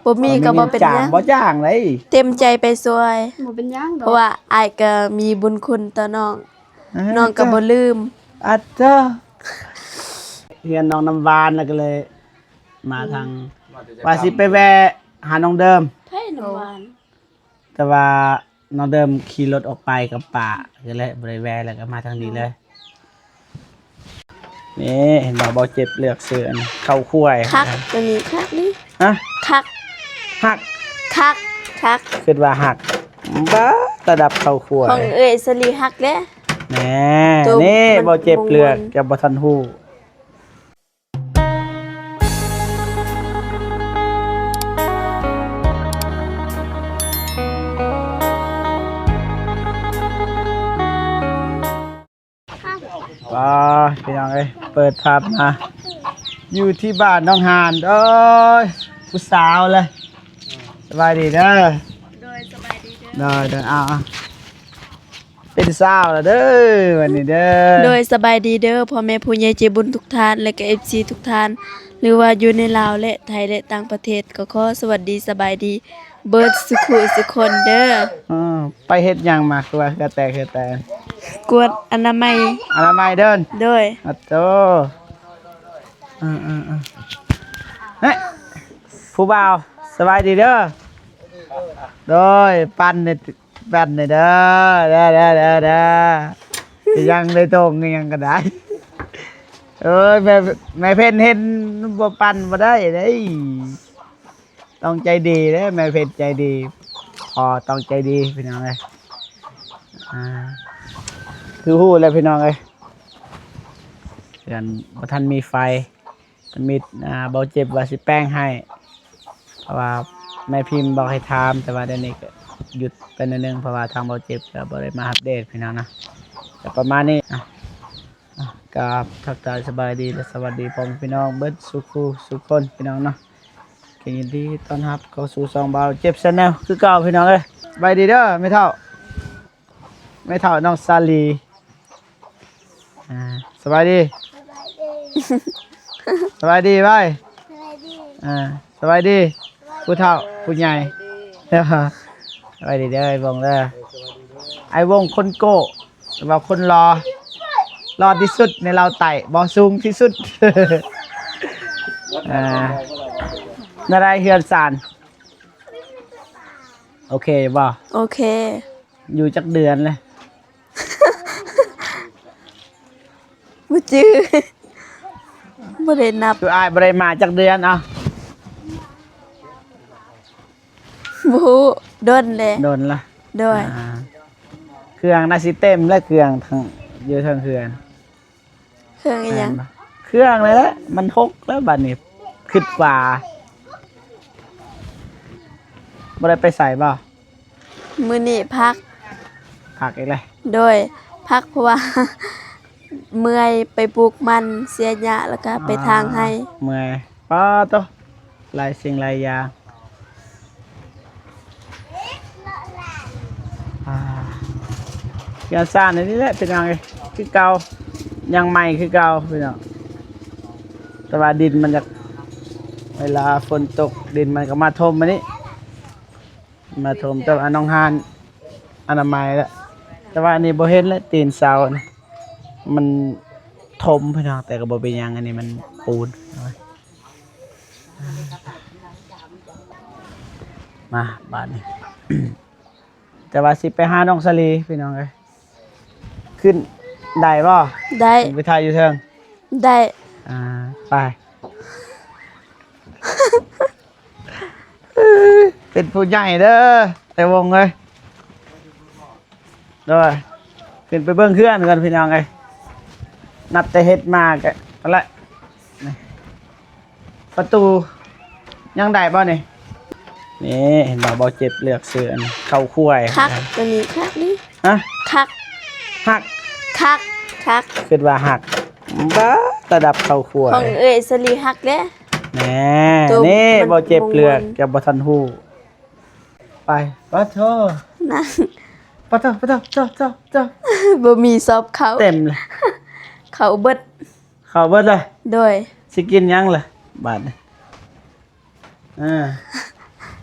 ບໍ່ມີກໍບໍ່ເປັນຫຍັງ ບໍ່ຈ້າງໄດ໋ ເຕັມໃຈໄປຊ່ວຍ ບໍ່ເປັນຫຍັງດອກ ເພາະວ່າອ້າຍກໍມີບຸນຄຸນຕໍ່ນ້ອງ ເອີ ນ້ອງກໍບໍ່ລືມ ອັດເຕີ ເຮືອນນ້ອງນ້ຳຫວານ ແລ້ວກໍເລີຍມາທາງ ອືມ ວ່າຊິໄປແວ່ຫານ້ອງເດີມ ໃຜນ້ຳຫວານ? ແຕ່ວ່ານ້ອງເດີມຂີ່ລົດອອກໄປກັບປ້າ ກໍເລີຍບໍ່ໄດ້ແວ່ ແລ້ວກໍມາທາງນີ້ເລີຍ. ນີ້ເຫັນບໍ່ ບໍ່ເຈັບເລືອກຊື້ອັນເຂົ້າຄວາຍ ຄັກ ຕົວນີ້ຄັກນີ້ ຮະ ຄັກ ຮັກ ຄັກ ຄັກ ຄິດວ່າຮັກ ບ້າ ລະດັບເຂົ້າຄວາຍ ຂອງເອື້ອຍສາລີຮັກເດ້ ແນ່ ໂຕ ນີ້ ມັນ ບໍ່ເຈັບເລືອກ ມັນ ຈະບໍ່ທັນຮູ້. ວ້າ ພີ່ນ້ອງເອີຍ ເປີດພາບມາ ຢູ່ທີ່ບ້ານໜອງຫານ ໂອ້ຍ ຜູ້ສາວເລີຍ ສະບາຍດີເດີ ໂດຍ ສະບາຍດີເດີ ໂດຍ ໂດຍ ເອົາ ເປັນສາວແລ້ວເດີ ບັດນີ້ເດີ ໂດຍ ສະບາຍດີເດີ ພໍ່ແມ່ຜູ້ໃຫຍ່ໃຈບຸນທຸກທ່ານ ແລະກະເອັຟຊີທຸກທ່ານ ຫຼືວ່າຢູ່ໃນລາວ ແລະໄທ ແລະຕ່າງປະເທດ ກໍຂໍສະຫວັດດີ ສະບາຍດີ ເບິດສຸຂູສຸຄົນເດີ. ເອີ ໄປເຮັດຫຍັງມາ ຄືວ່າເຫື່ອແຕກເຫື່ອແຕກ? ກວດອະນາໄມ ອະນາໄມເດີ. ໂດຍ. ອາໂຕ ເອີໆໆ ເອີ ຜູ້ບ່າວ ສະບາຍດີເດີ. ໂດຍ ປັ່ນເດີ ປັ່ນເດີ ເດີ ເດີ ເດີ ເດີ ຊິຍັງໄດ້ຕົງອີ່ຫຍັງກໍໄດ້. ເອີຍ ແມ່ ແມ່ເພັນເຫັນບໍ່ ປັ່ນບໍ່ໄດ້ເດ້. ຕ້ອງໃຈດີເດ້ ແມ່ເພັນໃຈດີ ພໍ່ຕ້ອງໃຈດີ ພີ່ນ້ອງເອີຍ. ອ່າ ຄືຮູ້ແລ້ວ ພີ່ນ້ອງເອີຍ ເຮືອນບໍ່ທັນມີໄຟ ທຳອິດ ອ່າ ເບົາເຈັບວ່າຊິແປງໃຫ້ ເພາະວ່າແມ່ພິມບອກໃຫ້ຖາມ ແຕ່ວ່າດຽວນີ້ກໍຢຸດໄປໜ້ອຍໜຶ່ງ ເພາະວ່າທາງເບົາເຈັບກໍບໍ່ໄດ້ມາອັບເດດ ພີ່ນ້ອງເນາະ. ກໍປະມານນີ້ ອ່ະ ອ່ະ ກໍທັກທາຍສະບາຍດີ ແລະ ສະຫວັດດີພໍ່ແມ່ພີ່ນ້ອງເບິດສູ່ຄູ່ສູ່ຄົນ ພີ່ນ້ອງເນາະ. ກໍຍິນດີຕ້ອນຮັບເຂົ້າສູ່ຊ່ອງບ່າວເຈັບແຊນແນວຄືເກົ່າ ພີ່ນ້ອງເອີຍ. ສະບາຍດີເດີແມ່ເຖົ້າ ແມ່ເຖົ້ານ້ອງສາລີ ອ່າ ສະບາຍດີ ສະບາຍດີ ສະບາຍດີໄວ ສະບາຍດີ ອ່າ ສະບາຍດີ ຜູ້ເຖົ້າຜູ້ໃຫຍ່ ສະບາຍດີເດີ ອ້າຍວົງເດີ ອ້າຍວົງຄົນໂກ້ ວ່າຄົນຫຼໍ່ ຫຼໍ່ທີ່ສຸດໃນລາວໃຕ້ ບໍ່ ສູງທີ່ສຸດ ອ່າ ແນວໃດເຮືອນຊານ ໂອເຄບໍ່? ໂອເຄ. ຢູ່ຈັກເດືອນແລ້ວ? ບໍ່ຈື່ ບໍ່ໄດ້ນັບ. ຄືອ້າຍບໍ່ໄດ້ມາຈັກເດືອນ ເອົາ ບໍ່ຮູ້ ດົນແຫຼະ ດົນລະ ໂດຍ ອ່າ ເຄື່ອງໜ້າຊິເຕັມແລ້ວ ເຄື່ອງທາງ ຢູ່ທາງເຮືອນ. ເຄື່ອງອີ່ຫຍັງ? ແມ່ນບໍ່? ເຄື່ອງນີ້ແຫຼະ ມັນຫົກແລ້ວບາດນີ້ ຄິດວ່າ ບໍ່ໄດ້ໄປໃສບໍ່? ມື້ນີ້ພັກ ພັກອີກແລ້ວ ໂດຍ ພັກເພາະວ່າ ເມື່ອຍ ໄປປູກມັນ ເສຍຫຍ້າ ແລ້ວກະໄປຖາງໄຮ່ ເມື່ອຍ ປາໂຕ ຫຼາຍສິ່ງຫຼາຍຢ່າງ ອ່າ ເຮືອນຊານອັນນີ້ແຫຼະ ພີ່ນ້ອງເອີຍ ຄືເກົ່າ ຍັງໃໝ່ຄືເກົ່າ ພີ່ນ້ອງ ແຕ່ວ່າດິນມັນຢາກ ເວລາຝົນຕົກ ດິນມັນກໍມາຖົມອັນນີ້ ມາຖົມ ແຕ່ວ່າໜອງຫານອະນາໄມແລ້ວ ແຕ່ວ່າອັນນີ້ບໍ່ເຫັນແລ້ວ ຕີນເສົານີ້ ມັນຖົມ ພີ່ນ້ອງ ແຕ່ກໍບໍ່ເປັນຫຍັງ ອັນນີ້ມັນປູນ. ມາບາດນີ້ ແຕ່ວ່າຊິໄປຫານ້ອງສາລີ ພີ່ນ້ອງເອີຍ ຂຶ້ນໄດ້ບໍ່? ໄດ້ ໄປຖ່າຍຢູ່ເທິງ ໄດ້ ອ່າ ໄປ ເປັນຜູ້ໃຫຍ່ເດີ ໄອ້ວົງເອີຍ. ໂດຍ ຂຶ້ນໄປເບິ່ງເຮືອນກ່ອນ ພີ່ນ້ອງເອີຍ ນັບແຕ່ເຮັດມາກະນັ້ນແຫຼະ ປະຕູຍັງໄດ້ບໍ່ນີ້? ນີ້ເຫັນບໍ່ ບໍ່ເຈັບເລືອກຊື້ອັນເຂົ້າຄົວ ຄັກ ຕົວນີ້ຄັກນີ້ ຮະ ຄັກ ຮັກ ຄັກ ຄັກ ຄິດວ່າຮັກ ບ້າ ລະດັບເຂົ້າຄົວ ຂອງເອື້ອຍສາລີຮັກເດ້ ແນ່ ໂຕ ນີ້ ມັນບໍ່ເຈັບເລືອກ ມັນ ຈະບໍ່ທັນຮູ້. ໄປ ປະໂທ ນັ້ນ ປະໂທ ປະໂທ ໂທ ໂທ ໂທ ບໍ່ມີຊອບເຂົ້າ ເຕັມເລີຍ ເຂົ້າເບິດ ເຂົ້າເບິດເລີຍ ໂດຍ ຊິກິນຫຍັງລະບາດນີ້ ເອີ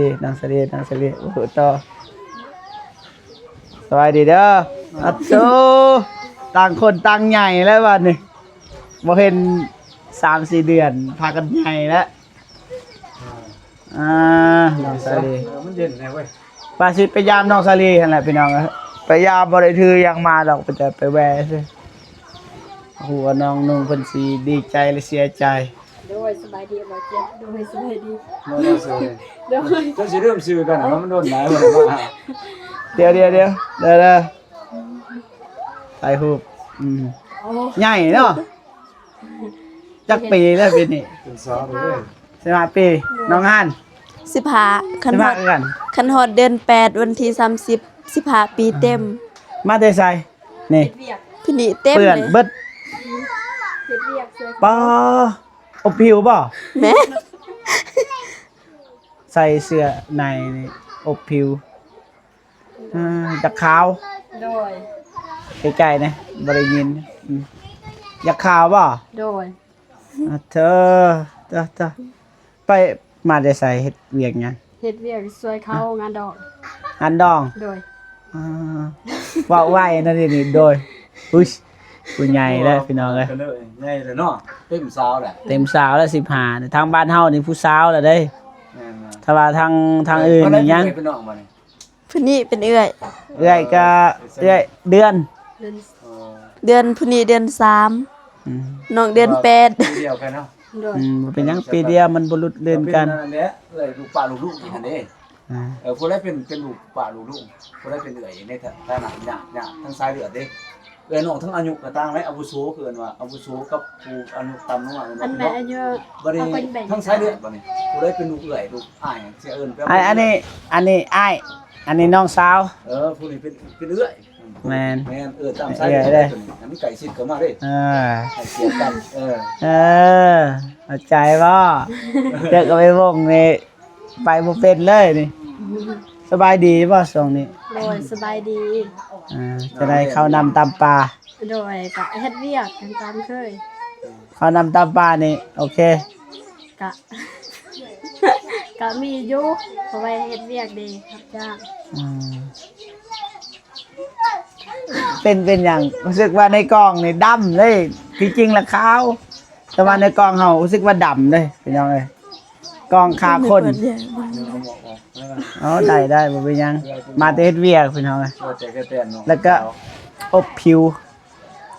ລີ ນ້ອງສາລີ ນ້ອງສາລີ ໂອ້ໂຫ ຕໍ່ ສະບາຍດີເດີ. ອັດໂຊ ຕ່າງຄົນຕ່າງໃຫຍ່ແລ້ວບັດນີ້ ບໍ່ເຫັນສາມສີ່ເດືອນ ພາກັນໃຫຍ່ແລ້ວ. ອ່າ ນ້ອງສາລີ ເອີ ມັນເຢັນແທ້ເວີຍ. ວ່າຊິໄປຢາມນ້ອງສາລີຫັ້ນແຫຼະພີ່ນ້ອງເອີຍ ໄປຢາມບໍ່ໄດ້ຖືຫຍັງມາດອກ ໄປແຕ່ໄປແວ່ຊື່. ຮູ້ວ່ານ້ອງນຸ່ງເພິ່ນຊິດີໃຈ ຫຼື ເສຍໃຈ. ໂດຍ ສະບາຍດີບໍ່ເຈັບ? ໂດຍ ສະບາຍດີ. ໂດຍ ໂດຍ. ເຈົ້າຊິເລີ່ມຊື່ກັນ ເນາະ ມັນດົນຫຼາຍບໍ່ໄດ້ມາ. ດຽວ ດຽວ ດຽວ ເດີ ເດີ ຖ່າຍຮູບ. ອືມ ໂອ້ ໃຫຍ່ເນາະ. ຈັກປີແລ້ວປີນີ້? ເປັນສາວເລີຍ. ສິບຫ້າປີ. ໂດຍ. ນ້ອງຮານ? ສິບຫ້າ. ຄັນຮອດ ສິບຫ້າຄືກັນ. ຄັນຮອດເດືອນແປດ ວັນທີສາມສິບ ສິບຫ້າປີເຕັມ. ມາແຕ່ໃສນີ້? ຜູ້ນີ້ເຕັມເລີຍ ເປື້ອນເບິດ. ເຮັດວຽກຊ່ວຍ ປາ ອົບຜິວບໍ່? ແມ່ນ. ໃສ່ເສື້ອໃນນີ້ອົບຜິວ. ອ່າ ຢາກຂາວ. ໂດຍ. ໃກ້ໆ ນະ ບໍ່ໄດ້ຍິນ. ອືມ ຢາກຂາວບໍ່? ໂດຍ. ອາ ເທີ ເທີ ເທີ ໄປມາແຕ່ໃສ? ເຮັດວຽກຫຍັງ? ເຮັດວຽກຊ່ວຍເຂົາ ອ່ະ ງານດອງ. ງານດອງ? ໂດຍ. ອ່າ ເວົ້າໄວນະດຽວນີ້. ໂດຍ. ອຸ້ຍ ຜູ້ໃຫຍ່ແລ້ວພີ່ນ້ອງເອີຍ ໃຫຍ່ແລ້ວເນາະ. ເຕັມຊາວແລ້ວ ເຕັມຊາວແລ້ວ ສິບຫ້າ. ທາງບ້ານເຮົານີ້ຜູ້ຊາວແລ້ວເດ້. ແມ່ນ ຖ້າວ່າທາງ ທາງອື່ນນີ້ຍັງ. ເອີ ເພິ່ນນີ້ເປັນເອື້ອຍ ເອື້ອຍກະເອື້ອຍເດືອນ ເດືອນ ເດືອນ ຜູ້ນີ້ເດືອນສາມ. ອືມ ນ້ອງເດືອນແປດ. ປີດຽວກັນເນາະ. ໂດຍ. ອືມ ບໍ່ເປັນຫຍັງ ປີດຽວມັນບໍ່ຫຼຸດເລື່ອນກັນ. ເປັນນັ້ນແຫຼະ ເອື້ອຍລູກປ້າລູກລຸງນີ້ຫັ້ນເດ້. ອ່າ ເອີ ຜູ້ໃດເປັນ ເປັນລູກປ້າລູກລຸງ ຜູ້ໃດເປັນເອື້ອຍໃນຖາ ຖານະຍາກ ຍາກທາງສາຍເລືອດເດ້. ເອື້ອຍນ້ອງທັງອາຍຸກະຕ່າງແຫຼະ ອາວຸໂສ ຄືເອີ້ນວ່າອາວຸໂສກັບຜູ້ອາຍຸຕ່ຳລົງມາ. ອັນໃດອາຍຸ ບັດນີ້ ທາງສາຍເລືອດ ບັດນີ້ ຜູ້ໃດເປັນລູກເອື້ອຍລູກອ້າຍ ຊິເອີ້ນແບບ ອັນ ອັນນີ້ ອັນນີ້ອ້າຍ ອັນນີ້ນ້ອງສາວ. ເອີ ຜູ້ນີ້ເປັນ ເປັນເອື້ອຍ. ແມ່ນ ແມ່ນ. ເອີ ຕາມສາຍເລືອດເດ້ ອັນນີ້ໃກ້ຊິດເຂົ້າມາເດ້. ເອີ ໃກ້ຊິດກັນ. ເອີ ເອີ ເຂົ້າໃຈບໍ່? ເຈີກັບໄອ້ວົງນີ້ ໄປບໍ່ເປັນເລີຍນີ້. ສະບາຍດີບໍ່ຊ່ວງນີ້? ໂດຍ ສະບາຍດີ. ອ່າ ຈະໄດ້ເຂົ້ານ້ຳຕຳປາ. ໂດຍ ກະເຮັດວຽກກັນຕາມເຄີຍ. ເຂົ້ານ້ຳຕຳປານີ້ໂອເຄ? ກະ ກະມີຢູ່ ເພາະວ່າເຮັດວຽກເດ້ ຮັບຈ້າງ. ອືມ ເປັນ ເປັນຫຍັງ? ຮູ້ສຶກວ່າໃນກ້ອງນີ້ດຳເດ້ ທີ່ຈິງລະຂາວ. ແຕ່ວ່າໃນກ້ອງເຮົາຮູ້ສຶກວ່າດຳເດ້ພີ່ນ້ອງເອີຍ ກ້ອງຂາຄົນ. ເອົາ ໄດ້ ໄດ້ ບໍ່ເປັນຫຍັງ ມາແຕ່ເຮັດວຽກພີ່ນ້ອງເອີຍ. ແລ້ວກະອົບຜິວ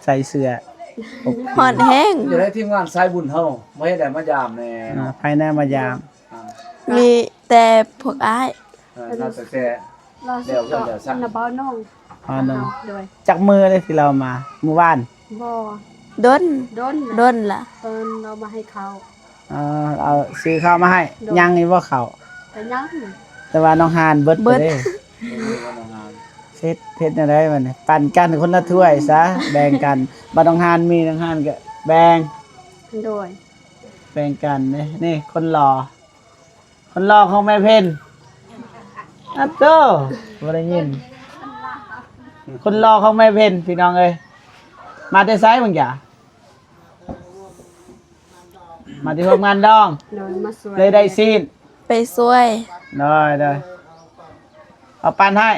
ໃສ່ເສື້ອອົບຜິວ ຮ້ອນແຮງ. ຢູ່ໃນທີມງານສາຍບຸນເຮົາ ບໍ່ເຮັດໃດມາຢາມແດ່. ອ່າ ໃຜແດ່ມາຢາມ? ອ່າ ມີແຕ່ພວກອ້າຍ. ເອີ ມາຕັ້ງແຕ່ ລາວສຸດກໍນະບ່າວໜອງ. ບ່າວໜອງ. ໂດຍ. ຈັກມື້ເດ້ທີ່ລາວມາ? ມື້ວານ? ບໍ່. ດົນ ດົນ ດົນລະ. ຕອນລາວມາໃຫ້ເຂົ້າ. ເອີ ເອົາຊື້ເຂົ້າມາໃຫ້. ໂດຍ. ຍັງຢູ່ບໍ່ເຂົ້າ? ກໍຍັງ. ແຕ່ວ່ານ້ອງຮານເບິດ ເບິດ ເດ້. ເຮັດ ເຮັດແນວໃດບັດນີ້? ປັນກັນຄົນລະຖ້ວຍຊະ ແບ່ງກັນ. ບັດນ້ອງຮານມີ ນ້ອງຮານກໍແບ່ງ. ໂດຍ. ແບ່ງກັນເດ້. ນີ້ຄົນຫຼໍ່ ຄົນຫຼໍ່ຂອງແມ່ເພັນ. ອາໂຕ ບໍ່ໄດ້ຍິນ. ຄົນຫຼໍ່ຂອງແມ່ເພັນ ພີ່ນ້ອງເອີຍ. ມາແຕ່ໃສບາງຢ່າ? ມາແຕ່ຮ່ວມງານດອງ. ໂດຍ. ມາຊ່ວຍ ເລີຍໄດ້ຊີ້ນ ໄປຊ່ວຍ. ໂດຍ ໂດຍ. ເອົາປັນໃຫ້.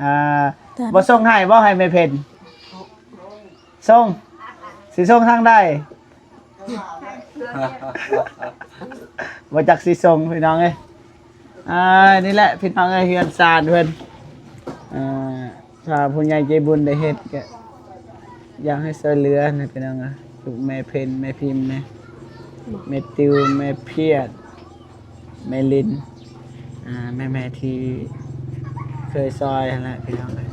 ອ່າ ບໍ່ສົ່ງໃຫ້ບໍ່ ໃຫ້ແມ່ເພັນ? ສົ່ງ. ຊິສົ່ງທາງໃດ? ບໍ່ຈັກຊິສົ່ງ ພີ່ນ້ອງເອີຍ. ອ່າ ນີ້ແຫຼະ ພີ່ນ້ອງເອີຍ ເຮືອນຊານເພິ່ນ. ອ່າ ຖ້າຜູ້ໃຫຍ່ໃຈບຸນໄດ້ເຮັດ ກໍຢາກໃຫ້ຊ່ວຍເຫຼືອນະ ພີ່ນ້ອງເອີຍ. ແມ່ເພັນ ແມ່ພິມ ແມ່ຕິວ ແມ່ພຽດ ແມ່ລິນ ອ່າ ແມ່ໆ ທີ່ເຄີຍຊ່ອຍຫັ້ນແຫຼະພີ່ນ້ອງເອີຍ.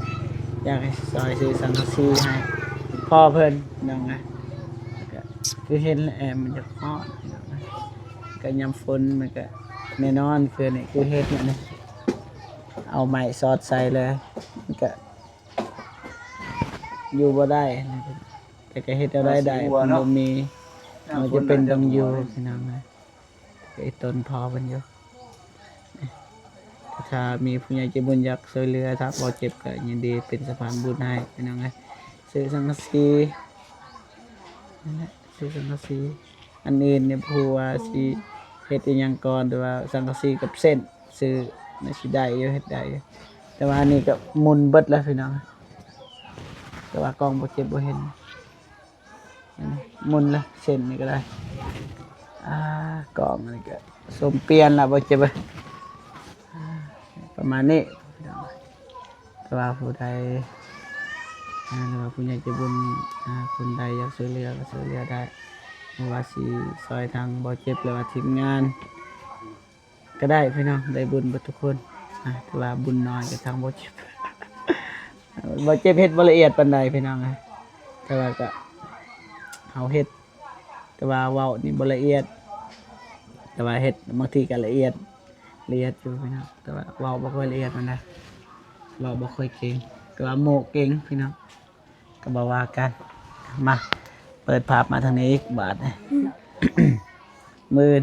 ຢາກໃຫ້ຊ່ອຍຊື້ສັງກະສີໃຫ້ພໍ່ເພິ່ນພີ່ນ້ອງເອີຍ. ແລ້ວກະຄືເຫັນແລ້ວແອມມັນຢາກຮ້ອນພີ່ນ້ອງເອີຍ. ກະຍາມຝົນມັນກະແນ່ນອນ ຄືນີ້ຄືເຮັດນີ້ ເອົາໄມ້ສອດໃສ່ເລີຍ ມັນກະຢູ່ບໍ່ໄດ້ ແຕ່ກະເຮັດແນວໃດໄດ້ ມັນບໍ່ມີ ມັນຈຳເປັນຕ້ອງຢູ່ພີ່ນ້ອງເອີຍ. ກະອີ່ຕົນພໍ່ເພິ່ນຢູ່ ຖ້າມີຜູ້ໃຫຍ່ໃຈບຸນຢາກຊ່ວຍເຫຼືອ ຖ້າບໍ່ເຈັບກະຍິນດີເປັນສະພານບຸນໃຫ້ພີ່ນ້ອງເອີຍ. ຊື້ສັງກະສີ ນັ້ນແຫຼະ ຊື້ສັງກະສີ ອັນອື່ນນີ້ບໍ່ຮູ້ວ່າຊິເຮັດອີ່ຫຍັງກ່ອນ ແຕ່ວ່າສັງກະສີກັບເສັ້ນ ຊື້ໜ້າຊິໄດ້ຢູ່ ເຮັດໄດ້ຢູ່. ແຕ່ວ່າອັນນີ້ກະໝຸ່ນເບິດແລ້ວພີ່ນ້ອງ ແຕ່ວ່າກ້ອງບໍ່ເຈັບບໍ່ເຫັນ ໝຸ່ນລະ ເສັ້ນນີ້ກະໄດ້. ອ່າ ກ້ອງນີ້ກະສົມປ່ຽນລະ ບໍ່ເຈັບເອີຍ. ອ່າ ປະມານນີ້ພີ່ນ້ອງ. ແຕ່ວ່າຜູ້ໃດ ອ່າ ຫຼືວ່າຜູ້ໃຫຍ່ໃຈບຸນ ອ່າ ຄົນໃດຢາກຊ່ວຍເຫຼືອກະຊ່ວຍເຫຼືອໄດ້ ບໍ່ວ່າຊິຊ່ອຍທາງບໍ່ເຈັບ ຫຼືວ່າທີມງານກະໄດ້ພີ່ນ້ອງ. ໄດ້ບຸນເບິດທຸກຄົນ ອ່າ ຖືວ່າບຸນນ້ອຍກະທາງບໍ່ເຈັບ ບໍ່ເຈັບເຮັດບໍ່ລະອຽດປານໃດພີ່ນ້ອງ. ແຕ່ວ່າກະເຮົາເຮັດ ແຕ່ວ່າເວົ້ານີ້ບໍ່ລະອຽດ ແຕ່ວ່າເຮັດບາງທີກະລະອຽດ ລະອຽດຢູ່ພີ່ນ້ອງ. ແຕ່ວ່າເວົ້າບໍ່ຄ່ອຍລະອຽດປານໃດ ເວົ້າບໍ່ຄ່ອຍເກັ່ງ ແຕ່ວ່າໂມ້ເກັ່ງພີ່ນ້ອງ. ກະບໍ່ວ່າກັນ. ມາ ເປີດພາບມາທາງນີ້ອີກບາດນີ້. ມື້ອື່ນ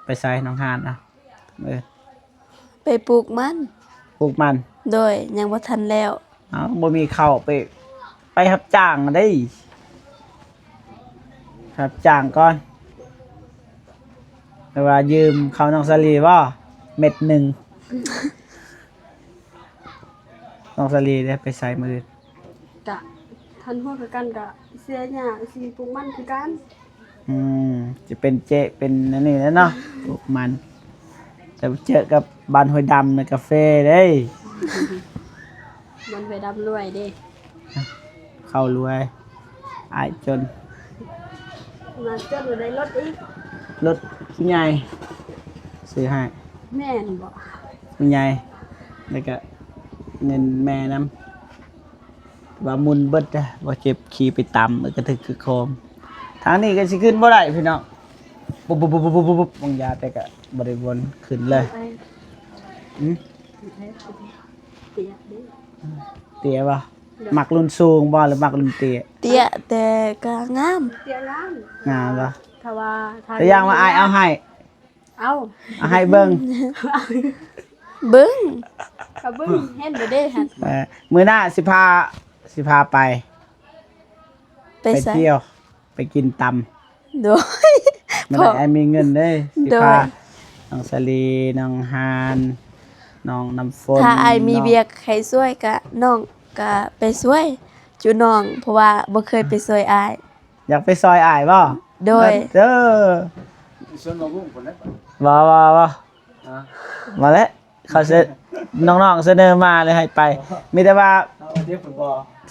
ໄປໃສນ້ອງຮານ? ເອົາ ມື້ອື່ນ ໄປປູກມັນ. ປູກມັນ? ໂດຍ ຍັງບໍ່ທັນແລ້ວ. ເອົ້າ ບໍ່ມີເຂົ້າ ໄປ ໄປຮັບຈ້າງເດ້ ຮັບຈ້າງກ່ອນ. ແຕ່ວ່າຢືມເຂົ້ານ້ອງສາລີບໍ່? ເມັດໜຶ່ງ. ນ້ອງສາລີເດ້ ໄປໃສມື້ອື່ນ? ກະທັນຫົວຄືກັນ ກະເສຍຫຍ້າ ຊິປູກມັນຄືກັນ. ອືມ ຈະເປັນເຈະເປັນອັນນີ້ແຫຼະເນາະ ປູກມັນ. ແຕ່ເຈີກັບບ້ານຫ້ວຍດຳໃນກາເຟເດ້ ບ້ານຫ້ວຍດຳລວຍເດ້. ເຂົ້າລວຍ ອ້າຍຈົນ ມາຈົນລະໄດ້ລົດອີກ ລົດຜູ້ໃຫຍ່ຊື້ໃຫ້. ແມ່ນບໍ່? ຜູ້ໃຫຍ່ ແລ້ວກະເງິນແມ່ນຳ. ວ່າໝຸ່ນເບິດ ບໍ່ເຈັບຂີ່ໄປຕຳ ກະຖືກຄືຄອງ. ທາງນີ້ກະຊິຂຶ້ນບໍ່ໄດ້ພີ່ນ້ອງ ປຸບໆໆໆ ວາງຢາ ແຕ່ກະບໍ່ໄດ້ວນຂຶ້ນເລີຍ. ອືມ ເຕຍເດ້ ເຕຍບໍ່? ມັກລຸ້ນສູງບໍ່ ຫຼືມັກລຸ້ນເຕຍ? ເຕຍ ແຕ່ກະງາມ ເຕຍງາມ ງາມບໍ່? ຖ້າວ່າ ຖ້າຢ່າງວ່າອ້າຍເອົາໃຫ້ ເອົາ ເອົາໃຫ້ເບິ່ງ ເບິ່ງ ກະເບິ່ງ ເຫັນບໍ່ເດ້ຫັ້ນ. ເອີ ມື້ໜ້າຊິພາ ຊິພາໄປ ໄປ ໄປໃສ? ໄປທ່ຽວ ໄປກິນຕຳ. ໂດຍ ມື້ໜ້າອ້າຍມີເງິນເດ້ ຊິພາ ໂດຍ ນ້ອງສາລີ ນ້ອງຮານ ນ້ອງນ້ຳຝົນ. ຖ້າອ້າຍມີວຽກໃຫ້ຊ່ວຍກະ ນ້ອງກະໄປຊ່ວຍຈຸນ້ອງ ເພາະວ່າບໍ່ເຄີຍໄປຊ່ວຍອ້າຍ. ຢາກໄປຊ່ອຍອ້າຍບໍ່? ໂດຍ ເອີ ບໍ່ ບໍ່ ບໍ່ ມາແຫຼະ ເຂົາ ນ້ອງໆ ສະເໜີມາເລີຍໃຫ້ໄປ. ມີແຕ່ວ່າ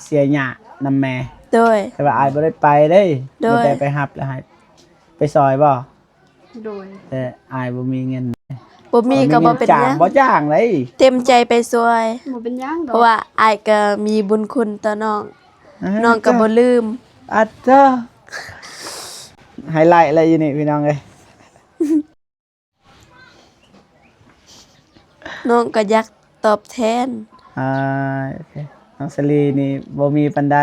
ເສຍຫຍ້ານຳແມ່. ໂດຍ ແຕ່ວ່າອ້າຍບໍ່ໄດ້ໄປເດ້. ໂດຍ ມີແຕ່ໄປຮັບແລ້ວໃຫ້ໄປຊ່ອຍບໍ່? ໂດຍ ແຕ່ອ້າຍບໍ່ມີເງິນ. ບໍ່ມີກະບໍ່ເປັນຫຍັງ ບໍ່ຈ້າງໄດ້ ເຕັມໃຈໄປຊ່ວຍ. ບໍ່ເປັນຫຍັງດອກ ເພາະວ່າອ້າຍກະມີບຸນຄຸນຕໍ່ນ້ອງ ນ້ອງກະບໍ່ລືມ. ອາດເຈົ້າ ໄຮໄລແຫຼະຢູ່ນີ້ພີ່ນ້ອງເອີຍ. ນ້ອງກະຢາກຕອບແທນ. ອ່າ ໂອເຄ ນ້ອງສາລີນີ້ບໍ່ມີປານໃດ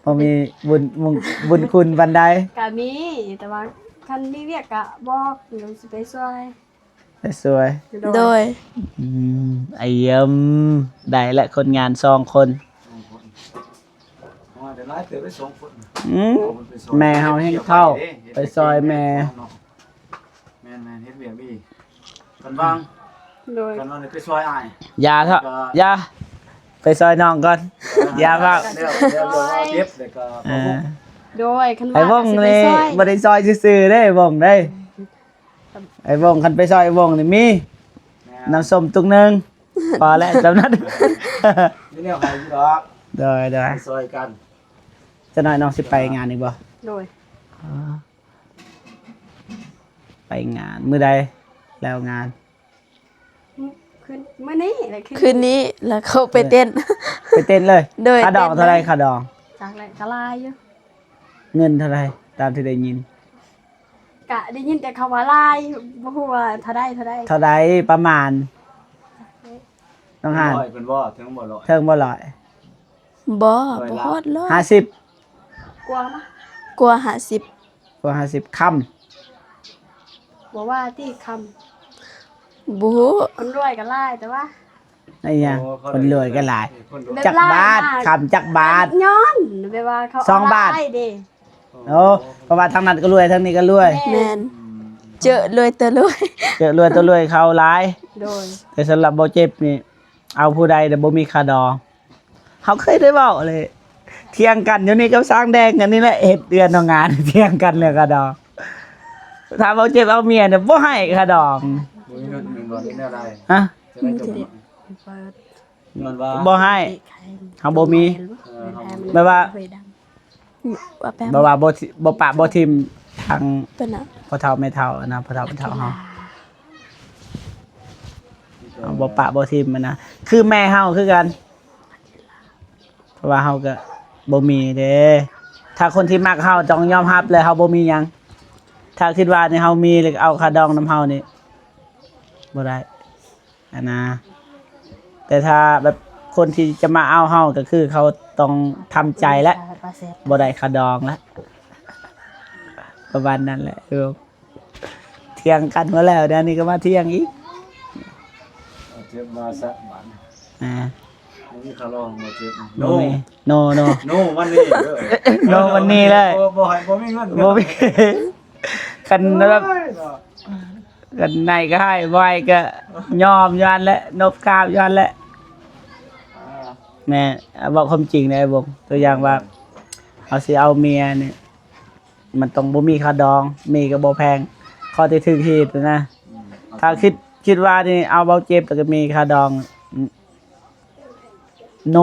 ບໍ່ມີບຸນ ບຸນ ບຸນຄຸນປານໃດ. ກະມີ ແຕ່ວ່າຄັນມີວຽກກະບອກ ດຽວຊິໄປຊ່ວຍ ໄປຊ່ວຍ. ໂດຍ ໂດຍ ອືມ ອາເຢີມ ໄດ້ລະຄົນງານສອງຄົນ. ອືມ ແມ່ເຮົາແຮ່ງເຖົ້າ ໄປຊ່ອຍແມ່. ແມ່ນໆ ເຮັດວຽກດີ ຄັນວ່າງ. ໂດຍ ຄັນວ່າງໄປຊ່ອຍອ້າຍ. ຢ່າເຖາະ ຢ່າ ໄປຊ່ອຍນ້ອງກ່ອນ. ເອີ ຢ່າເວົ້າ ແລ້ວ ແລ້ວເຮັດແລ້ວກະ ເອີ ໂດຍ ຄັນວ່າງ ອ້າຍວົງນີ້ບໍ່ໄດ້ຊ່ອຍຊື່ໆເດ້ ວົງເດ້. ອ້າຍວົງ ຄັນໄປຊ່ອຍອ້າຍວົງນີ້ມີ ແມ່ນ ນ້ຳສົ້ມຕຸກໜຶ່ງ ພໍແລ້ວ ຈຳນັ້ນ ມີແນວໃຫ້ຢູ່ດອກ. ໂດຍໆ ໄປຊ່ອຍກັນ. ຈັກໜ້ອຍນ້ອງຊິໄປງານອີກບໍ່? ໂດຍ ອໍ ໄປງານ ມື້ໃດແລ້ວງານ? ຄືນ ມື້ນີ້ແຫຼະ ຄືນ ຄືນນີ້ ແລ້ວເຂົາໄປເຕັ້ນ ເອີ ໄປເຕັ້ນເລີຍ. ໂດຍ ຄ່າດອງເທົ່າໃດ? ຄ່າດອງ ຈັກແຫຼະ ກໍຫຼາຍຢູ່. ເງິນເທົ່າໃດ? ຕາມທີ່ໄດ້ຍິນ ກະໄດ້ຍິນແຕ່ເຂົາວ່າຫຼາຍ ບໍ່ຮູ້ວ່າເທົ່າໃດ ເທົ່າໃດ. ເທົ່າໃດປະມານ? ນ້ອງຫານ ເຖິງຮ້ອຍເພິ່ນບໍ່? ເຖິງບໍ່ຮ້ອຍ? ເຖິງບໍ່ຮ້ອຍ? ບໍ່ ຮ້ອຍ ບໍ່ຮອດຮ້ອຍ ຫ້າສິບ ກວ່າມະ ກວ່າຫ້າສິບ ກວ່າຫ້າສິບ ຄຳ ບໍ່ວ່າຕິ ຄຳ ບໍ່ຮູ້. ຄົນລວຍກໍຫຼາຍ ແຕ່ວ່າ ໄອ້ຫຍັງ? ໂອ້ ຄົນລວຍກໍຫຼາຍ ຄົນລວຍ ແບບ ຈັກບາດ? ຫຼາຍນະ ຄຳຈັກບາດ? ຍ້ອນແບບວ່າເຂົາ ສອງບາດ ເອົາຫຼາຍເດ້. ໂອ້ ເພາະວ່າທາງນັ້ນກໍລວຍ ທາງນີ້ກໍລວຍ. ແມ່ນ ແມ່ນ ອືມ ເຈີລວຍແຕ່ລວຍ ເຈີລວຍແຕ່ລວຍ ເຂົາຫຼາຍ. ໂດຍ ແຕ່ສຳລັບບໍ່ເຈັບນີ້ ເອົາຜູ້ໃດແຕ່ບໍ່ມີຄ່າດອງ. ເຮົາເຄີຍໄດ້ເວົ້າເລີຍ ຖຽງກັນຢູ່ນີ້ກັບຊ້າງແດງກັນນີ້ແຫຼະ ເຮັດເຮືອນເຮັດງານ ຖຽງກັນເລື່ອງຄ່າດອງ. ຖ້າເວົ້າເຈັບເອົາເມຍນີ້ບໍ່ໃຫ້ຄ່າດອງ. ບໍ່ມີເງິນແມ່ນບໍ່ ເຮັດແນວໃດ? ຮະ? ຈະໄດ້ຈົບ ຍ້ອນວ່າ ບໍ່ໃຫ້ ເຮົາບໍ່ມີ ເອີ ເຮົາບໍ່ມີ ແບບວ່າ ວ່າແປມ ແບບວ່າບໍ່ ບໍ່ປະບໍ່ຖິ້ມທາງ ເພິ່ນນະ ພໍ່ເຖົ້າແມ່ເຖົ້ານະ ພໍ່ເຖົ້າແມ່ເຖົ້າເຮົາ ເຮົາບໍ່ປະບໍ່ຖິ້ມຫັ້ນນະ ຄືແມ່ເຮົາຄືກັນ ເພາະວ່າເຮົາກໍບໍ່ມີເດ້. ຖ້າຄົນທີ່ມັກເຮົາຕ້ອງຍອມຮັບແຫຼະ ເຮົາບໍ່ມີຫຍັງ. ຖ້າຄິດວ່ານີ້ເຮົາມີ ແລ້ວກໍເອົາຄ່າດອງນຳເຮົານີ້ ບໍ່ໄດ້. ອັນນະ ແຕ່ຖ້າແບບຄົນທີ່ຈະມາເອົາເຮົາ ກໍຄືເຂົາຕ້ອງທຳໃຈແຫຼະ ບໍ່ໄດ້ຄ່າດອງແຫຼະ ປະມານນັ້ນແຫຼະ. ເອີ ຖຽງກັນມາແລ້ວ ດຽວນີ້ກໍມາຖຽງອີກ. ເຈັບມາສະບາດ ອ່າ ບໍ່ມີຄ່າດອງ ບໍ່ເຈັບ ໂນ ໂນ ໂນ ໂນ ວັນນີ້ເດີ ໂນ ວັນນີ້ເລີຍ ບໍ່ ບໍ່ໃຫ້ ບໍ່ມີເງິນ ບໍ່ມີ ຄັນແບບ ໂອ້ຍເນາະ ຄັນໃຫ້ກໍໃຫ້ ບໍ່ໃຫ້ກໍຍອມຢູ່ຫັ້ນແຫຼະ ນົບກາບຢູ່ຫັ້ນແຫຼະ. ອ່າ ແມ່ນ ເວົ້າຄວາມຈິງເດ້ ອ້າຍບົງ ຕົວຢ່າງວ່າ ເຮົາຊິເອົາເມຍນີ້ ມັນຕ້ອງບໍ່ມີຄ່າດອງ ມີກໍບໍ່ແພງ ເຂົ້າໃຈຖືກເຫດນະ. ອືມ ຖ້າຄິດ ຄິດວ່ານີ້ເອົາເບົາເຈັບ ແລ້ວກໍມີຄ່າດອງ ໂນ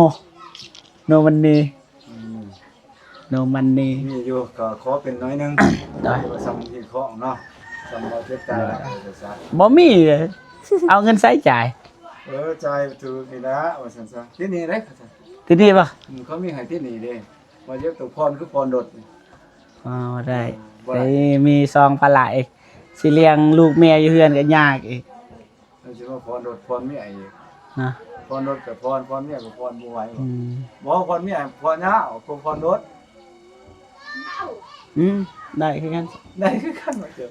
ໂນມັນນີ ອືມ ໂນມັນນີ ມີຢູ່ ກໍຂໍເປັນໜ້ອຍໜຶ່ງ ໄດ້ ວ່າສ່ຳທີ່ຂອງເນາະ ສ່ຳເບົາເຈັບຈ່າຍ ບໍ່ມີເລີຍ ເອົາເງິນໃຊ້ຈ່າຍ ເອີ ຈ່າຍຖືກນີ້ລະ ວ່າຊັ້ນຊະ. ຕິດໜີ້ໄດ້ ຕິດໜີ້ບໍ່? ອືມ ເຂົາມີໃຫ້ຕິດໜີ້ເດ້ ວ່າຢາກຕົວຜ່ອນ ຄືຜ່ອນລົດນີ້ ອໍ ໄດ້ ບໍ່ໄດ້ ເອີຍ ມີສອງພາລະອີກ ຊິລ້ຽງລູກເມຍຢູ່ເຮືອນກໍຍາກອີກ ແລ້ວຊິມາຜ່ອນລົດຜ່ອນເມຍອີກນະ ຜ່ອນລົດກໍຜ່ອນ ຜ່ອນເມຍກໍຜ່ອນ ບໍ່ໄຫວ ອືມ ບໍ່ຜ່ອນເມຍ ຜ່ອນຍາກກວ່າຜ່ອນລົດ. ອືມ ໄດ້ຄືກັນ ໄດ້ຄືກັນວ່າເຈົ້າ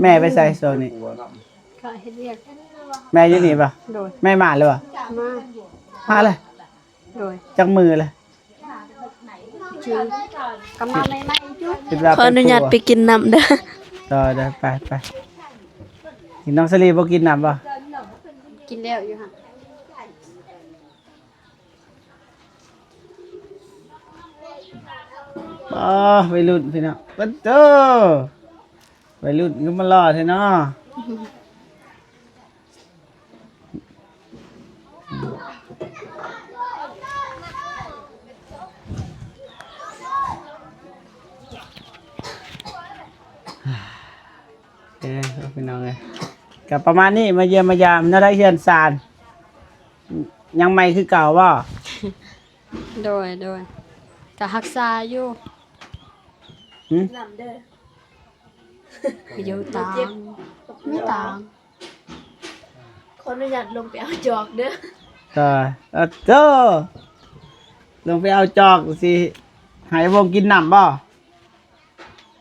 ແມ່ໄປໃສຊ່ວງນີ້? ກະເຮັດວຽກ ແມ່ຢູ່ນີ້ບໍ່? ໂດຍ ແມ່ມາແລ້ວບໍ່? ມາ ມາແລ້ວ ໂດຍ ຈັກມື້ແລ້ວ? ຄືກຳມາໃໝ່ໆຢູ່ ຄິດວ່າ ຂໍອະນຸຍາດໄປກິນນ້ຳເດີ ໄປປູ ໄດ້ໆ ໄປ ໄປ ກິນ ນ້ອງສາລີບໍ່ກິນນ້ຳບໍ່? ກິນແລ້ວຢູ່ຫັ້ນ ອໍ ໄວລຸ້ນພີ່ນ້ອງ ປະໂຕ ໄວລຸ້ນຄືມາຫຼໍ່ແທ້ເນາະ. ເອີ ພີ່ນ້ອງເອີຍ ກໍປະມານນີ້ ມາຢ້ຽມມາຢາມ ແນວໃດເຮືອນຊານ ຍັງໃໝ່ຄືເກົ່າບໍ່? ໂດຍ ໂດຍ ກໍຮັກສາຢູ່ ຫຶ? ນ້ຳເດີ ຢູ່ຕາງ ຢູ່ຕາງ ຂໍອະນຸຍາດລົງໄປເອົາຈອກເດີ ເອີ ເອີ ໂຕ ລົງໄປເອົາຈອກ ຊິໃຫ້ວົງກິນນ້ຳບໍ່?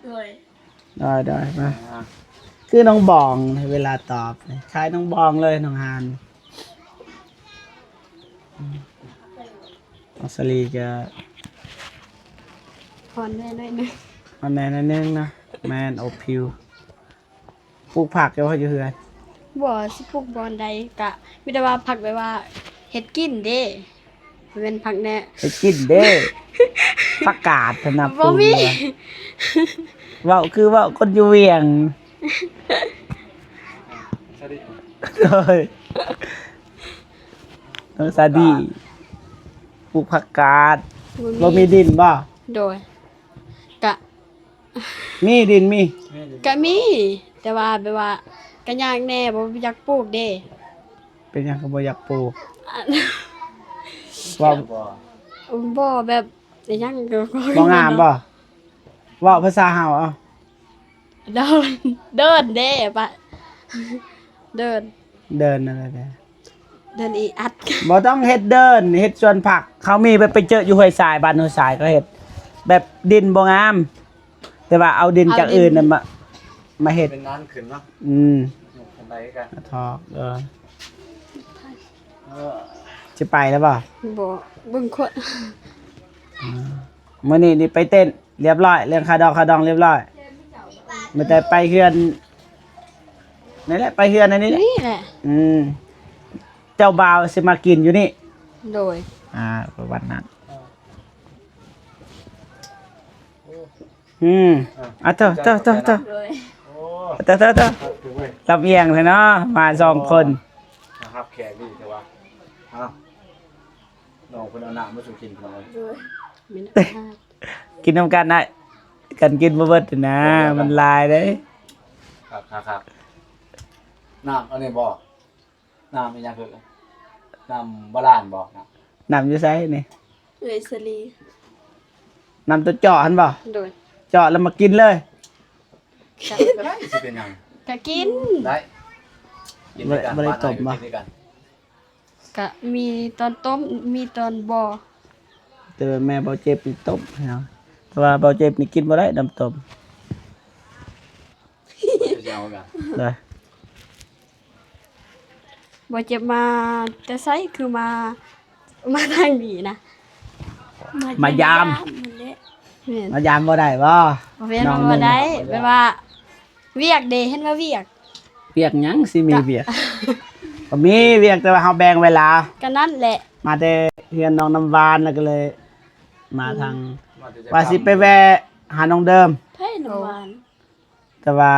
ໂດຍ ໂດຍ ໂດຍ ມາ ອ່າ ຄືນ້ອງບອງ ເວລາຕອບ ຄ້າຍນ້ອງບອງເລີຍ ນ້ອງຫານ ອອສເຕຣເລຍ ຮ້ອນແດ່ໜ້ອຍໜຶ່ງ ຮ້ອນແດ່ໜ້ອຍໜຶ່ງເນາະ ແມ່ນ ອົບຜິວ. ປູກຜັກຢູ່ບໍ່ ຢູ່ເຮືອນ? ບໍ່ ຊິປູກບ່ອນໃດ ກະມີແຕ່ວ່າຜັກແບບວ່າເຮັດກິນເດ້ ບໍ່ແມ່ນຜັກແນ ເຮັດກິນເດ້ ຜັກກາດຫັ້ນນະ ບໍ່ມີ ປູກ ເວົ້າຄືເວົ້າຄົນຢູ່ວຽງ ໂດຍ ນ້ອງສາດີ ປູກຜັກກາດ ບໍ່ມີ ບໍ່ມີດິນບໍ່? ໂດຍ ມີດິນ ມີ ກະມີ ແຕ່ວ່າແບບວ່າກະຍາກແດ່ ບໍ່ຢາກປູກເດ້. ເປັນຫຍັງຄືບໍ່ຢາກປູກ? ອັນ ເວົ້າ ບໍ່ ບໍ່ແບບ ອີຫຍັງກໍ ບໍ່ງາມບໍ່? ເວົ້າພາສາເຮົາເອົາ. ເດີນ ເດີນເດ້ປະ ເດີນ ເດີນນັ້ນແຫຼະ ເດີນອີອັດ. ບໍ່ຕ້ອງເຮັດເດີນ ເຮັດສວນຜັກ ເຂົາມີແບບໄປເຈີຢູ່ຫ້ວຍຊາຍ ບ້ານຫ້ວຍຊາຍ ເຂົາເຮັດແບບດິນບໍ່ງາມ ແຕ່ວ່າເອົາດິນຈາກອື່ນນະມາ ມາເຮັດ ເປັນງານຂຶ້ນເນາະ. ອືມ ຍົກຂຶ້ນໄດ້ຄືກັນ ຖອກ ເອີ ເອີ ຊິໄປແລ້ວບໍ່? ບໍ່ ເບິ່ງຄົນ ອືມ ມື້ນີ້ນີ້ໄປເຕັ້ນ ລຽບຮ້ອຍ ເລື່ອງຄ່າດອກຄ່າດອງລຽບຮ້ອຍ ມີແຕ່ໄປເຮືອນນີ້ແຫຼະ ໄປເຮືອນອັນນີ້ແຫຼະ ນີ້ແຫຼະ. ອືມ ເຈົ້າບ່າວຊິມາກິນຢູ່ນີ້. ໂດຍ ອ່າ ປະມານນັ້ນ. ອືມ ອ່າ ເອົາ ເຕີ ເຕີ ເຕີ ເຕີ ໂດຍ ເຕີ ເຕີ ເຕີ ລຳອຽງແທ້ເນາະ ມາສອງຄົນ ມາຮັບແຂກດີແທ້ວ່າ ເອົາ ນ້ອງເພິ່ນເອົານ້ຳມາສູ່ກິນພີ່ນ້ອງເອີຍ. ໂດຍ ກິນນຳກັນໄດ້ ກັນກິນບໍ່ເບິດນະ ມັນຫຼາຍເດ້. ຄັກໆໆ ນ້ຳອັນນີ້ບໍ່? ນ້ຳອີຫຍັງເອີຍ? ນ້ຳບາລານບໍ່? ນ້ຳຢູ່ໃສນີ້? ເອື້ອຍສາລີ ນ້ຳຕົວເຈາະຫັ້ນບໍ່? ໂດຍ ເຈາະແລ້ວມາກິນເລີຍ. ໄດ້ ຊິເປັນຫຍັງ? ກະກິນ ໄດ້ ກິນ ບໍ່ ນຳກັນ ບໍ່ໄດ້ຕົ້ມບໍ່? ກິນນຳກັນ ກະມີຕອນຕົ້ມ ມີຕອນບໍ່. ແຕ່ວ່າແມ່ເບົາເຈັບນີ້ຕົ້ມເນາະ ແຕ່ວ່າເບົາເຈັບນີ້ກິນບໍ່ໄດ້ນ້ຳຕົ້ມ. ເຈົ້າຊິເອົາຄືກັນ ໄດ້. ບໍ່ເຈັບມາແຕ່ໃສ ຄືມາ ມາທາງນີ້ນະ? ມາ ມາຢາມ ມາຢາມຫັ້ນແຫຼະ. ແມ່ນ ມາຢາມບໍ່ໄດ້ບໍ່? ບໍ່ແມ່ນວ່າບໍ່ໄດ້ ແບບວ່າວຽກເດ້ ເຫັນວ່າວຽກ ວຽກຫຍັງຊິມີວຽກ? ກໍມີວຽກ ແຕ່ວ່າເຮົາແບ່ງເວລາ ກໍນັ້ນແຫຼະ. ມາແຕ່ເຮືອນນ້ອງນ້ຳຫວານ ແລ້ວກໍເລີຍມາທາງ ອືມ ວ່າຊິໄປແວ່ຫານ້ອງເດີມ ໃຜນ້ຳຫວານ? ແຕ່ວ່າ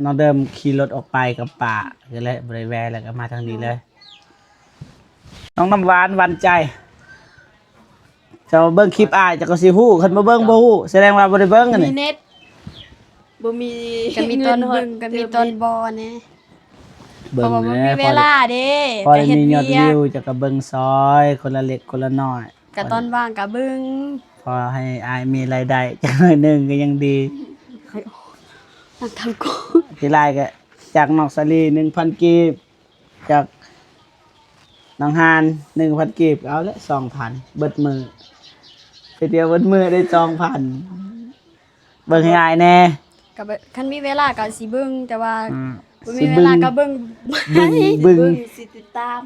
ນ້ອງເດີມຂີ່ລົດອອກໄປກັບປ້າ ກໍເລີຍບໍ່ໄດ້ແວ່ ແລ້ວກໍມາທາງນີ້ເລີຍ. ນ້ອງນ້ຳຫວານ ຫວັ່ນໃຈ ເຈົ້າເບິ່ງຄລິບອ້າຍ ເຈົ້າກໍຊິຮູ້ ຄັນບໍ່ເບິ່ງບໍ່ຮູ້ ສະແດງວ່າບໍ່ໄດ້ເບິ່ງອັນນີ້. ມີເນັດ ບໍ່ມີ ກໍມີຕອນເບິ່ງ ກໍມີຕອນບໍ່ແດ່ ເພາະວ່າບໍ່ມີເວລາເດ້ ພໍໄດ້ມີຍອດວິວ ເຈົ້າກໍເບິ່ງຊ່ອຍຄົນລະເລັກຄົນລະນ້ອຍ. ກະຕອນວ່າງກະເບິ່ງ ພໍໃຫ້ອ້າຍມີລາຍໄດ້ຈັກໜ້ອຍໜຶ່ງກໍຍັງດີ. ນັກທຳກອງ ທີລາຍກະຈາກນ້ອງສາລີໜຶ່ງພັນກີບ ຈາກນ້ອງຮານໜຶ່ງພັນກີບ ເອົາແຫຼະສອງພັນ ເບິດມື້ ໄປທ່ຽວເບິດມື້ໄດ້ສອງພັນ. ເບິ່ງໃຫ້ອ້າຍແດ່ ກະເບິ່ງ ຄັນມີເວລາກະຊິເບິ່ງ ແຕ່ວ່າ ອືມ ບໍ່ມີເວລາກະເບິ່ງ ເບິ່ງ ເບິ່ງ ຊິຕິດຕາມ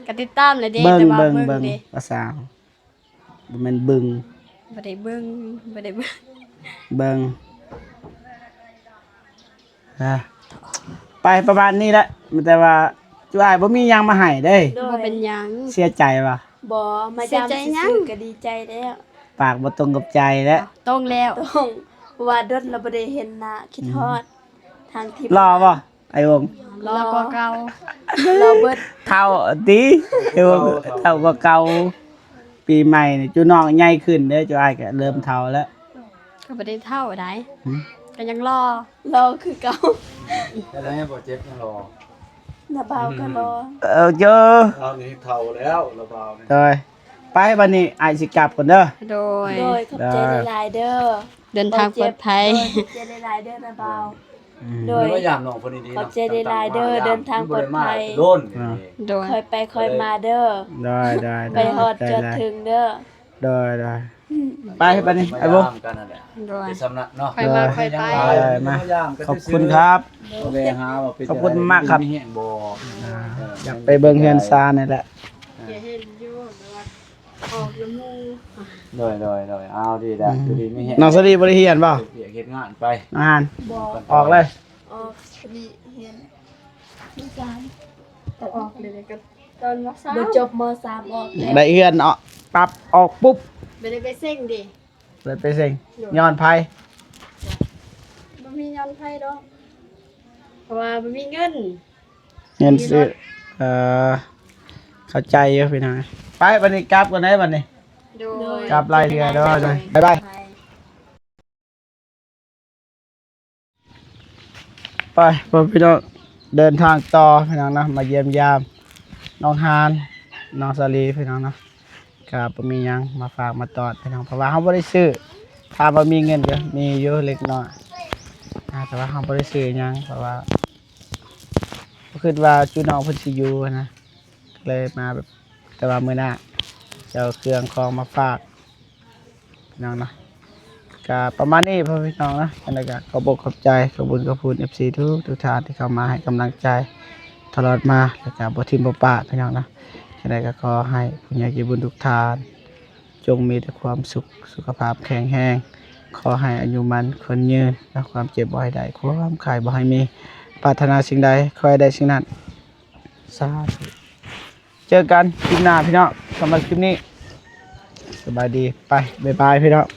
ກະຕິດຕາມແຫຼະເດ້ ເບິ່ງ ແຕ່ວ່າເບິ່ງ ເບິ່ງ ເບິ່ງເດ້ ພາສາ ບໍ່ແມ່ນເບິ່ງ ບໍ່ໄດ້ເບິ່ງ ບໍ່ໄດ້ເບິ່ງ ເບິ່ງ ອ່າ ໄປປະມານນີ້ແຫຼະ ມີແຕ່ວ່າຈຸອ້າຍບໍ່ມີຫຍັງມາໃຫ້ເດ້. ໂດຍ ບໍ່ເປັນຫຍັງ ເສຍໃຈບໍ່? ບໍ່ ມາຢາມຊື່ໆກໍດີໃຈແລ້ວ. ປາກບໍ່ຕົງກັບໃຈແລ້ວ. ຕົງແລ້ວ ຕົງ ເພາະວ່າດົນແລ້ວບໍ່ໄດ້ເຫັນໜ້າ ຄິດຮອດ ອືມ ທາງທີມງານ. ຫຼໍ່ບໍ່ ໄອ້ວົງ? ຫຼໍ່ກວ່າເກົ່າ ຫຼໍ່ເບິດ ເຖົ້າຕິ ໄອ້ວົງ ເຖົ້າກວ່າເກົ່າ. ປີໃໝ່ນີ້ຈຸນ້ອງໃຫຍ່ຂຶ້ນເດ້ ຈຸອ້າຍກໍເລີ່ມເຖົ້າແລ້ວ. ກໍບໍ່ໄດ້ເຖົ້າໃດ ຫຶ ກໍຍັງຫຼໍ່ ຫຼໍ່ຄືເກົ່າ. ແຕ່ໄດ້ບໍ່ເຈັບຍັງຫຼໍ່ ນະບ່າວກໍຫຼໍ່. ເອີ ເຈີ ລາວນີ້ເຖົ້າແລ້ວ ລະບ່າວນີ້. ໂດຍ ໄປ ບັດນີ້ອ້າຍຊິກັບກ່ອນເດີ. ໂດຍ ໂດຍ ຂອບໃຈຫຼາຍໆເດີ ເດີນທາງປອດໄພ. ໂດຍ ຂອບໃຈຫຼາຍໆເດີ ນະບ່າວ. ອືມ ໂດຍ ມາຢາມນ້ອງເພິ່ນດີໆ ຂອບໃຈຫຼາຍໆເດີ ເດີນທາງປອດໄພ. ໂດຍ ຄ່ອຍໄປຄ່ອຍມາເດີ. ໂດຍໆ ໄປຮອດຈອດເຖິງເດີ. ໂດຍໆ ອືມ ໄປບັດນີ້ ໄປ ໄປເບິ່ງ ໂດຍ ໄປສຳນັກເນາະ ໄປມາ ໄປໄປ ມາ ຂອບຄຸນຄັບ ໂດຍ ແວ່ຫາວ່າເປັນ ຂອບຄຸນມາກຄັບ ມີແຮງບໍ່. ອ່າ ເອີ ຢາກໄປເບິ່ງເຮືອນຊານນີ້ແຫຼະ ຢາກເຫັນຢູ່ ແຕ່ວ່າອອກນຳໝູ່. ໂດຍໆໆ ເອົາດີແລ້ວ ອືມ ຢູ່ດີມີແຮງ. ນ້ອງສາລີບໍ່ໄດ້ຮຽນບໍ່? ເຮັດວຽກເຮັດງານໄປ ອ່ານ ບໍ່ ອອກເລີຍ ອອກ ນີ້ຮຽນ ມ.ສາມ ກໍອອກເລີຍ ກໍຕອນ ມ.ສາມ ບໍ່ຈົບ ມ.ສາມ ອອກແລ້ວ ໄດ້ເຮືອນເນາະ ປັບອອກປຸບ ບໍ່ໄດ້ໄປເສັງເດ້ ບໍ່ໄດ້ໄປເສັງ. ໂດຍ ຍ້ອນໃຜ? ບໍ່ມີຍ້ອນໃຜດອກ ເພາະວ່າບໍ່ມີເງິນ ເງິນຊື້ ເອີ ເຂົ້າໃຈຢູ່ພີ່ນ້ອງ. ໄປບັດນີ້ ກັບກ່ອນເດີບັດນີ້. ໂດຍ ກັບຫຼາຍເທື່ອ ໂດຍໆ ບາຍບາຍ. ໄປ ພໍ່ພີ່ນ້ອງ ເດີນທາງຕໍ່ພີ່ນ້ອງເນາະ ມາຢ້ຽມຢາມນ້ອງຮານ ນ້ອງສາລີພີ່ນ້ອງເນາະ ກະບໍ່ມີຫຍັງມາຝາກມາຕ້ອນພີ່ນ້ອງ ເພາະວ່າເຮົາບໍ່ໄດ້ຊື້ ຖາມວ່າມີເງິນກະມີຢູ່ເລັກນ້ອຍ ອາ ແຕ່ວ່າເຮົາບໍ່ໄດ້ຊື້ຫຍັງ ເພາະວ່າບໍ່ຄິດວ່າຈຸນ້ອງເພິ່ນຊິຢູ່ຫັ້ນນະ ກະເລີຍມາແບບ ແຕ່ວ່າມື້ໜ້າຈະເອົາເຄື່ອງຂອງມາຝາກ ພີ່ນ້ອງເນາະ ກະປະມານນີ້ພໍ່ແມ່ພີ່ນ້ອງເນາະ ຈັ່ງໃດກະຂອບອົກຂອບໃຈ ຂອບບຸນຂອບຄຸນ ເອັຟຊີ ທຸກໆທ່ານທີ່ເຂົ້າມາໃຫ້ກຳລັງໃຈຕະຫຼອດມາ ແລ້ວກະບໍ່ຖິ້ມບໍ່ປະພີ່ນ້ອງເນາະ ຈັ່ງໃດກະຂໍໃຫ້ຜູ້ໃຫຍ່ໃຈບຸນທຸກທ່ານ ຈົ່ງມີແຕ່ຄວາມສຸກ ສຸຂະພາບແຂງແຮງ ຂໍໃຫ້ອາຍຸໝັ້ນຂວັນຍືນ ແລະ ຄວາມເຈັບບໍ່ໃຫ້ໄດ້ ຄວາມໄຂ້ບໍ່ໃຫ້ມີ ປາດຖະໜາສິ່ງໃດ ຂໍໃຫ້ໄດ້ສິ່ງນັ້ນ ສາທຸ ເຈີກັນຄລິບໜ້າພີ່ນ້ອງ ສຳລັບຄລິບນີ້ ສະບາຍດີ ໄປ ບາຍບາຍພີ່ນ້ອງ.